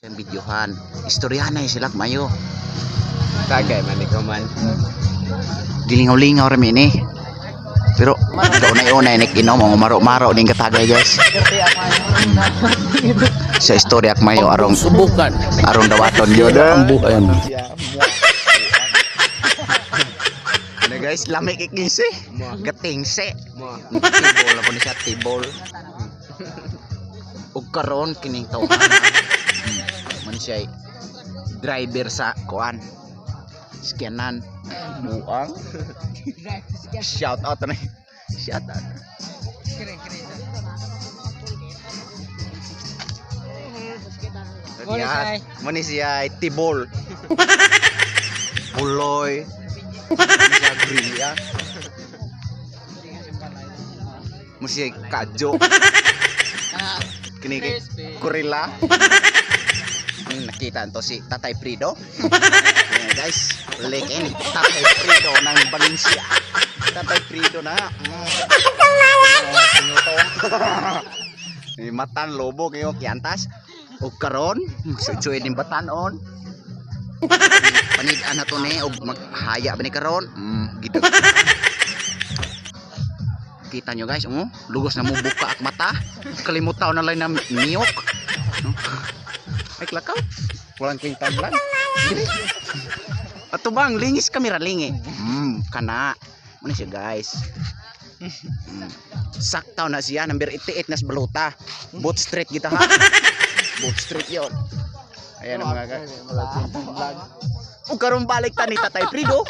Siyang videohan. Istoryahan na sila mayo. Tagay man ikaw man. Gilingaw-lingaw rami ni. Pero kaunay-unay nik inom ang maro-maro ning katagay, guys. Sa istorya mayo arong Subukan arong dawaton yun. ang buhay mo. Ano guys, lami kikisi. Gatingse. Mo. Tibol ako ni siya, tibol. Ug karon kining tawhana. Man siya driver sa kuan. Skenan. Buang. Shout out na. Shout out. Yan. Muna siya tibol. Puloy. Muna siya grilla. Muna siya kadyo. Kini kay gorilla. Nakita to si Tatay Prido. Ayan, guys, leke ni Tatay Prido ng Valencia. Tatay Prido na. Ni matan lobo kayo kiantas. Og karon, sudsoy ning batanon. Panid-an na to ni og maghaya ba ni karon? Gitu. Kita nyo guys, oh, lugos na mo buka ak mata. Kalimutaw na lang na miyok. No? Ay klakaw. Walang kwintang vlog. Dili. Ato bang lingis kamera lingi. Kana. Muna siya, guys. Saktaw na siya number 88 nas baluta. Boot Street kita ha. Boot Street 'yon. Ayan ang mga guys. Ug karon balik ta ni Tatay Prido.